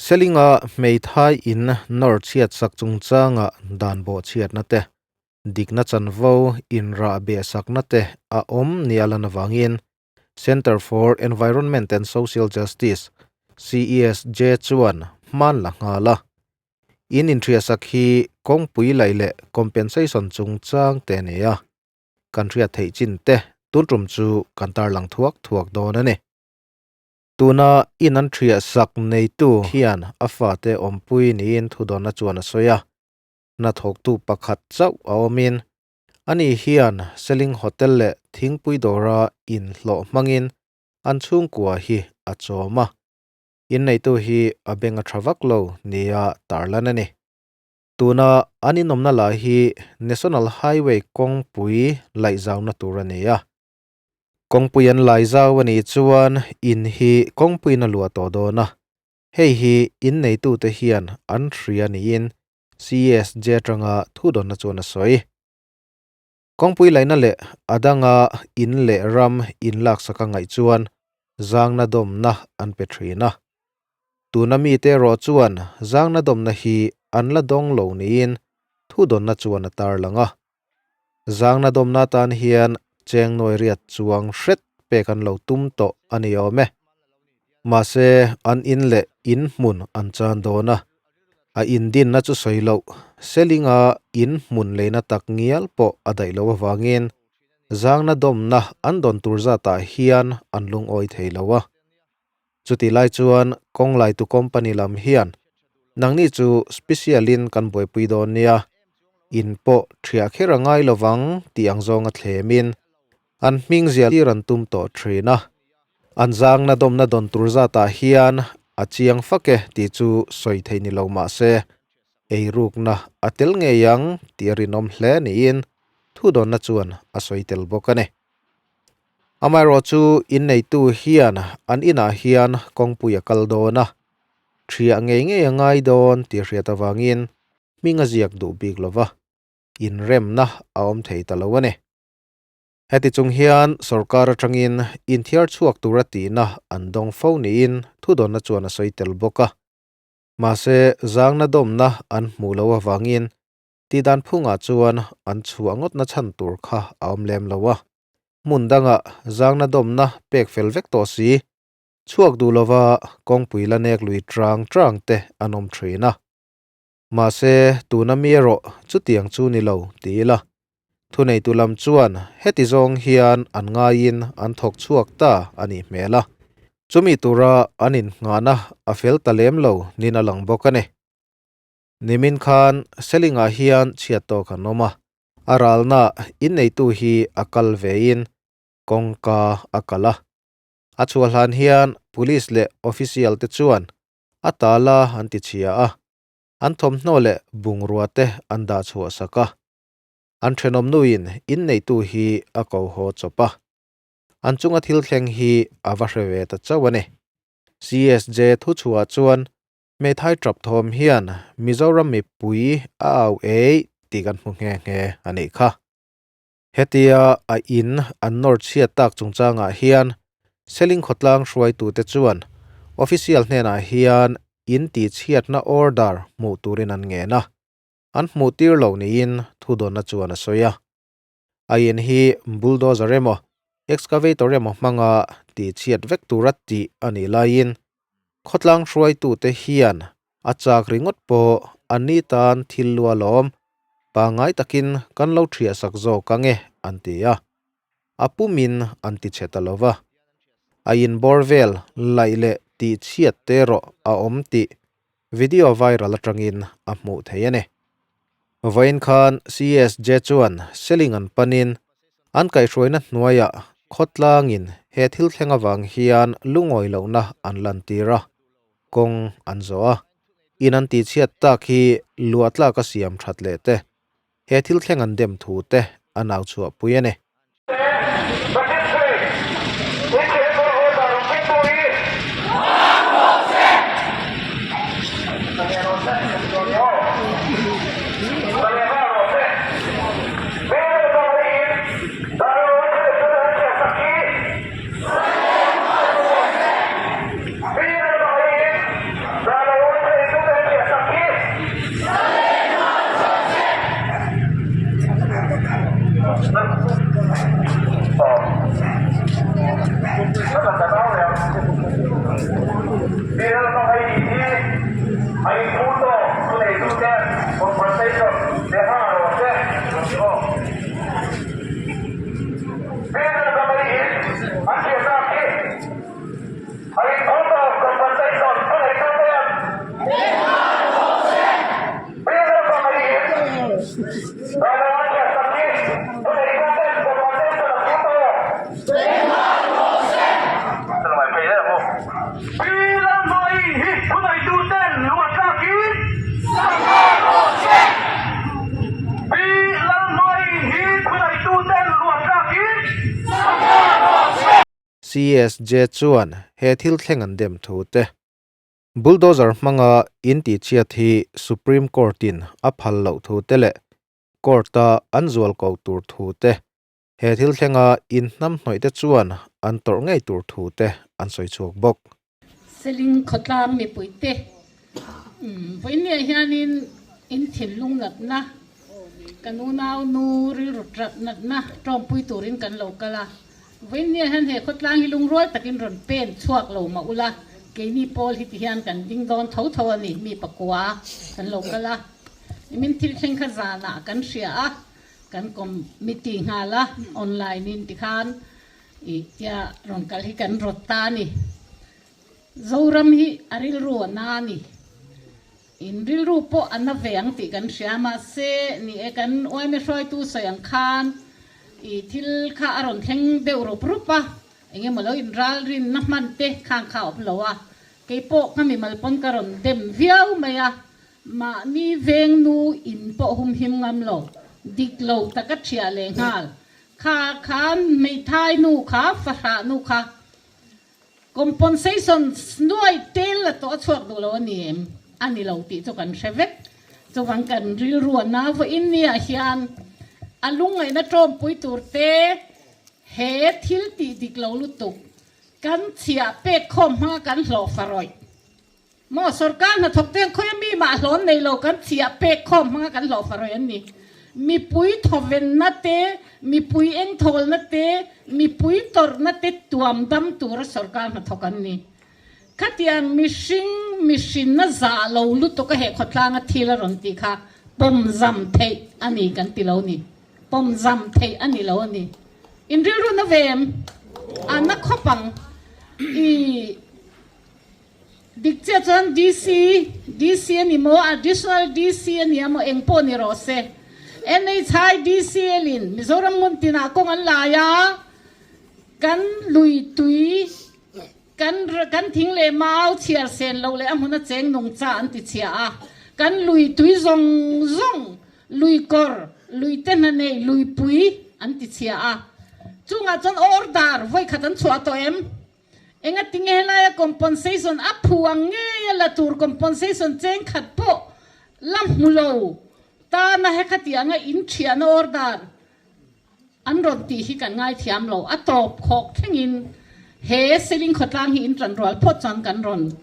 Selinga hmeithai in nawr chhiat sak chungchanga dan bawhchhiatna te, dikna chanvo inrah behsakna te a awm nia lan avangin Centre for Environment and Social Justice, CESJ, chuan hman la nghal a. In inhriatsak hi kawngpui laih leh compensation chungchang te a ni a. Kan hriat theih chin te tun tum chu kan tarlang thuak thuak dawn a ni. Tuna in an hriatsak neitu hian a fate awmpui niin thudawnna chuan a sawi a. Hnathawktu pakhat chauh a awmin ani hian Seling Hotel leh thingpui dawra inhlawh hmangin an chhungkua hi a chawm a. Inneitu hi a beng a tha vak lo nia tarlan a ni. Tuna an inawmna lah hi National Highway kawngpui laihzauna tur a ni a. Kawngpui an laizau a nih chuan in hi kawngpuiin a luah tawh dawn a. Hei hi inneitute hian an hria niin CSJ atanga thudawnna chuan a sawi. Kawngpui laihna leh a danga in leh ram inlaksak a ngaih chuan zangna dawmna an pe thin a. Tuna mite erawh chuan zangna dawmna hi an la dawng lo niin thudawnna chuan a tarlang a. Zangna dawmna atan hian cheng nawi riat chuang hret pek an lo tum tawh a ni awm e. Mahse, an in leh in hmun an chan dawn a. A indinna chu sawi loh, Selinga in hmun leina tak ngial pawh a daih loh avangin zangna dawmna an dawn tur zatah hian an lungawi thei lo a. Chutih lai chuan kawng laitu company lam hian nangni chu special-in kan buaipui dawn nia, in pawh thiah kher a ngai lovang tih ang zawnga thlemin an hming zia tir an tum tawh thin a. An zangna dawmna dawn tur zatah hian a chiang fak e tih chu sawi thei ni lo mah se, eirukna a tel ngei ang tih a rinawm hle niin thudawnna chuan a sawi tel bawk a ni. Amaherawhchu inneitu hian an inah hian kawngpui a kal dawn a, thiah ngei ngei a ngai dawn tih hriat avangin hming a ziak duh bik lo va, inremna a awm thei ta lo a ni. Heti chung hian sorkar atangin inthiar chhuak tura tihna an dawng fo niin thudawnna chuan a sawi tel bawk a. Mahse, zangna dawmna an hmuh loh avangin Tihdan phungah chuan an chhuah ngawtna chhan tur kha a awm lem lo a, hmun dangah zangna dawmna pek fel vek tawh si, chhuak duh lova kawngpui la nek lui trang trang te an awm thin a. Mahse, tuna mi erawh chutiang chu ni lo ti ila, thuneitu lam chuan heti zawng hian an ngaiin an thawk chhuak ta a nih hmel a, chumi tura an innghahna a fel ta lem lo nin a lang bawk a ni. Nimin khan Selingah hian chhiat tawk an awm a, a ralna inneitu hi a kal vein kawngka a kal a. A chhuah hlan hian Police leh Official te chuan a tala an ti chhia a, an thawmhnaw leh bungrua te an dah chhuah sak a. An thenawm nuin inneitu hi a ko haw chawp a. An chunga thil thleng hi a va hre ve ta chauh a ni. CSJ thuchhuah chuan Hmeithai tap thawm hian Mizoram mipui a au ei tih kan hmu nghe nghe a nih kha. Hetia a in an nawr chhiat tak chungchangah hian Seling khawtlang hruaitute chuan official hnenah hian in tihchhiatna order hmuh turin an ngen a, an hmuh tir lo niin thudawnna chuan a sawi a. A in hi bulldozer emaw excavator emaw hmanga tihchhiat vek tura tih a nih laiin khawtlang hruaitute hian a chak ringawt pawh an ni tan thil lua lawm pangngai takin kan lo thiahsak zawk ang e an ti a, a pumin an ti chhe ta lo va. A in bawr vel laih leh tihchhiat te erawh a awm tih video viral atangin a hmuh theih a ni. Vawiin khan CSJ chuan Seling an panin an kaihhruaina hnuaiah khawtlangin he thil thleng avang hian lungawi lohna an lantir a, kawng an zawh a. In an tihchhiat tak hi luahtlak a siam that leh te, he thil thleng an dem thu te a nau chhuahpui a ni. CSJ chuan he thil thleng an dem thu te Bulldozer hmanga in tihchhiat hi Supreme Court-in a phal loh thu te leh Court-a an zual ko tur thu te, he thil thlenga in hnamhnawih te chuan an tawrh ngei tur thu te an sawi chhuak bawk. Seling khawtlang mipuite vawiinniah hianin in thinlung natna, kan unau nu rilru natna tawmpui turin kan lo kal a. Vawiinniah hian he khawtlang hi lungrual takin rawn pen chhuak lo mah ula, keini pawl hi tihian kan ding dawn tho tho a ni, mi pakua kan lo kal a. Nimin thil thleng kha zanah kan hria a, kan committee nghal a, online in tikhan i tia rawn kal hi kan rawt ta a ni. Zoram hi a rilru a na a ni. In rilru pawh a na ve ang tih kan hria, mahse ni e kan yma hruaitu sawi ang khan i thil kha a rawn thleng deuh rup rup a, eng emaw lo inralrinna hman te khang kha a awm lo a, keipawh ka mimal pawn ka rawn dem viau mai a, Mahni vengnu in pawh humhim ngam lo, dik lo taka ṭhiah leh nghal. Kha khan hmeithai nu kha, fahrah nu kha compensation nuai tel la tawh a chhuak duh lo a ni em? A ni lo tih chu kan hre vek. Chuvang kan rilru a na vawiin niah hian a lungngaihna ṭawmpui tur te he thil tih dik lo lutuk kan chhiah pek khawm hmanga kan hlawh farawih. Maw sorkar hnathawk te khawi a mi mah hlawn nei lo kan chhiah pek khawm hmanga kan hlawh farawih an ni. Mipui thawvenna te, mipui engthawlna te, mipui tawrhna te tuam dam tura sorkar hnathawk an ni. Khatiang mihring mihrinna zah lo lutuk a heh khawtlanga thil a rawn tih kha pawmzam theih a ni kan ti lo ni. Pawmzam theih a ni lo a ni. In rilru na ve em? A na khawp ang. I. Dik chiah chuan DC, DC a ni maw, Additional DC a ni a maw, eng pawh ni rawh se. NHI DCL in Mizoram hmun tinah kawng an lai a, kan lui tui, kan kan thing leh mau chhiar sen loh leh a hmuna cheng nung cha an ti chhia a, kan lui tui zawng zawng, lui kawr, lui te hna nei, lui pui an ti chhia a. Chungah chuan order vawikhat an chhuah tawh em? Engati nge helaia compensation a phu ang ngei a la tur compensation cheng khat pawh la hmu lo tana he khatianga in thiahna order an rawn tih hi kan ngaithiam lo. A tawp khawk thlengin he Seling khawtlang hi in tan rual phawt chuan kan rawn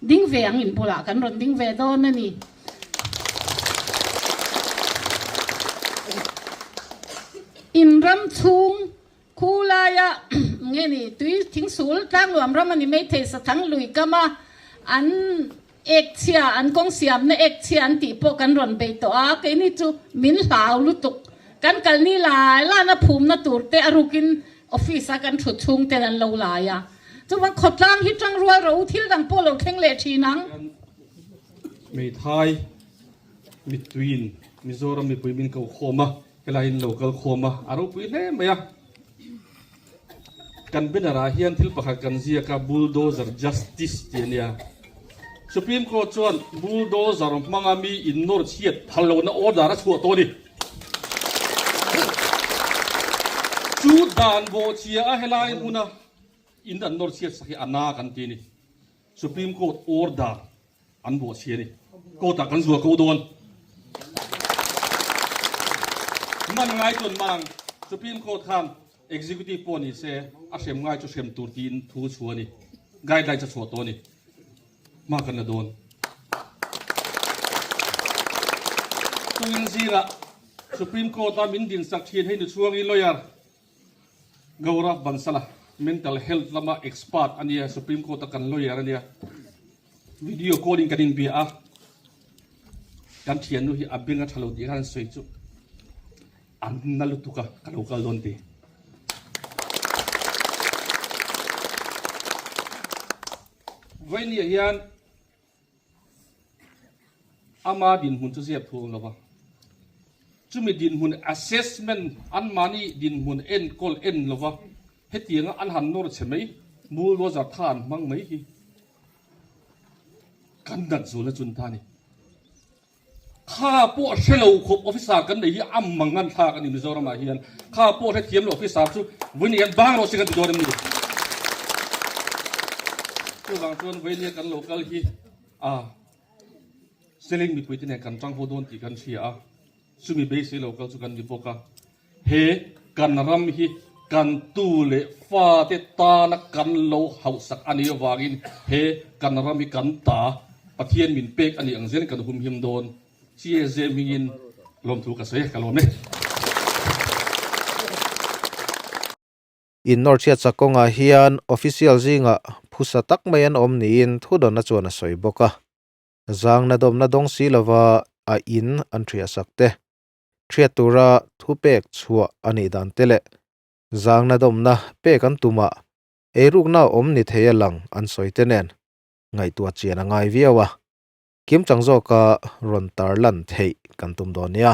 ding ve ang in bulah kan rawn ding ve dawn a ni. In ram chhung Khu laia nge ni tui thingsul tlangnuam ram a ni mai thei sathang lui kam a an ek chhia an kawng siamna ek chhia an tih pawh kan rawn bei tawh a keini chu min hlau lutuk kan kalni lai lana phumna tur te a rukin office a kan thut chhung ten an lo lai a chuvan khawtlang hi tangrual ro thil dang pawh lo thleng leh thin ang. Hmeithai mittuiin Mizoram mipui min ko khawm a. Helaiin lo kal khawm a, a ropui hle mai a. Kan banner ah hian thil pakhat kan ziak a, Bulldozer Justice tih a nia. Supreme Court chuan bulldozer hmanga mi in nawr chhiat phal lohna order a chhuah tawh a ni. Chu dan bawhchhia a helai hmuna in an nawr chhiat sak hi a na kan ti a ni. Supreme Court order An buah chhia a ni. Court ah kan zual ko dawn. Man ngai chuan man ang. Supreme Court khan Executive pawh ni se a hrem ngai chu hrem tur tiin thu a chhuah a ni. Guidelines a chhuah tawh a ni. Hma kan la dawn. Chungin zingah Supreme Court a min dinsak thin hei nu chhuangi lawyer Gaurav Bansal-a. Mental health lama expert a nia, Supreme Court a kan lawyer a nia. Video call in kan inbia a, kan thiannu hi a beng a tha lo tih khan an sawi chu an na lutuk a, ka lo kal dawn ti. Vawinia hian Ama dinhmun chu ziak thu awm lo va, chumi dinhmun assessment anmahni dinhmun enkawl en lo va, hetianga an han nawr chhe mai, bulldozer tha an hmang mai hi kan nat zualna chun ta a ni. Kha pawh hre lo khawp officer kan nei hi a mang an thlak a ni Mizoramah hian. Kha pawh hrethiam lo officer chu vawiin hian bang rawh se kan ti dawn em ni? Chuvang chuan vawiin hian kan lo kal hi a Seling mipuite nen kan tang ho dawn tih kan hria a, chumi beisei lo kal chu kan ni bawk a. He kan ram hi kan tu leh fate tana kan lo hauhsak a nih avangin he kan ram hi kan ta Pathian min pek a nih ang zel kan humhim dawn. CSJ hmingin lawmthu ka sawi a, ka lawm e. In nawrchhiat chak kawngah hian official zingah phusa tak mai an awm niin thudawnna chuan a sawi bawk a. Zangna dawmna dawng si lova a in an ṭhiahsak te. Hriat tura thupek chhuah a nih dan te leh zangna dawmna pek an tumah eirukna awm ni thei a lang an sawi te nen ngaihtuah chian a ngai viau a, kimchang zawka rawn tarlan theih kan tum dawn nia.